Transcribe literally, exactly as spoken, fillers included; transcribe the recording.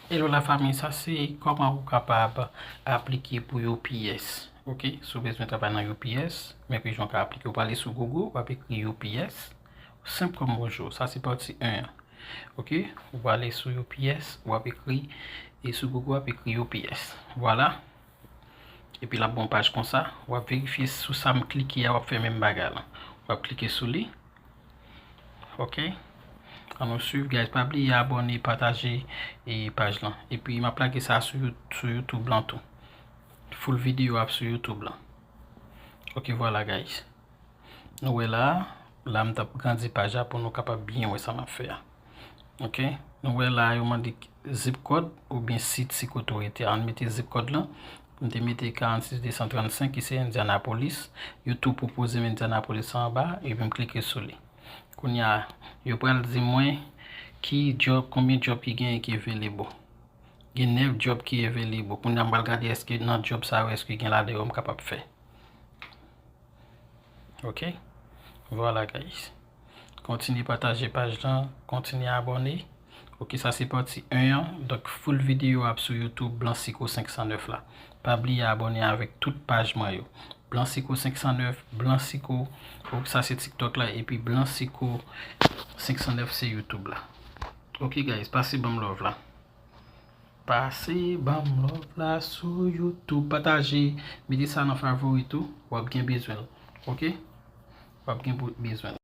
Hello la fanmi, sa se kòman ou kapab aplike pou U P S. Ok, si w bezwen travay nan U P S, men ki jan w ka aplike. Ou prale sou Google, w ap ekri U P S, senp kòm bonjou. Sa se pati en an. Ok, ou prale sou U P S, w ap ekri, e sou Google, w ap ekri U P S. Vwala. Epi l ap ba w yon paj konsa, w ap verifye sou sa m klike a, w ap fè menm bagay lan. W ap klike sou li. Ok. Ann nou swiv, guys. Pa bliye abòne, pataje e paj lan. Epi m ap lage sa sou, You- sou YouTube lan tou. Full videyo ap sou YouTube lan. Ok, vwala, guys. Nou wè la, la m t ap grandi paj la pou nou kapab byen wè sa m ap fè a. Ok. Nou wè la, yo mande zip code oubyen sit si kote w rete. Ann mete zip code lan. M te mete karannsis de san trannsenk ki se Indianapolis. YouTube pwopoze m Indianapolis anba, epi m klike sou li. Kounye a, yo pral di mwen ki job, konbyen job ki genyen ki available. Gen nèf job ki available. Kounye a, m pral gade èske nan job sa yo, èske gen ladan yo m kapab fè. Ok. Vwala, guys. Kontinye pataje paj lan, kontinye abòne. Ok, sa se pati en an. Donk, full videyo ap sou YouTube Blansico senk san nèf la. Pa bliye abòne avèk tout paj mwen yo. Blansico senk san nèf, Blansico, ok, sa se TikTok la, epi Blansico senk san nèf se YouTube la. Ok, guys, pase ban m love la. Pase ban m love la sou YouTube. Pataje, mete sa nan favori tou. W ap gen bezwen l. Ok? W ap gen pou- bezwen l.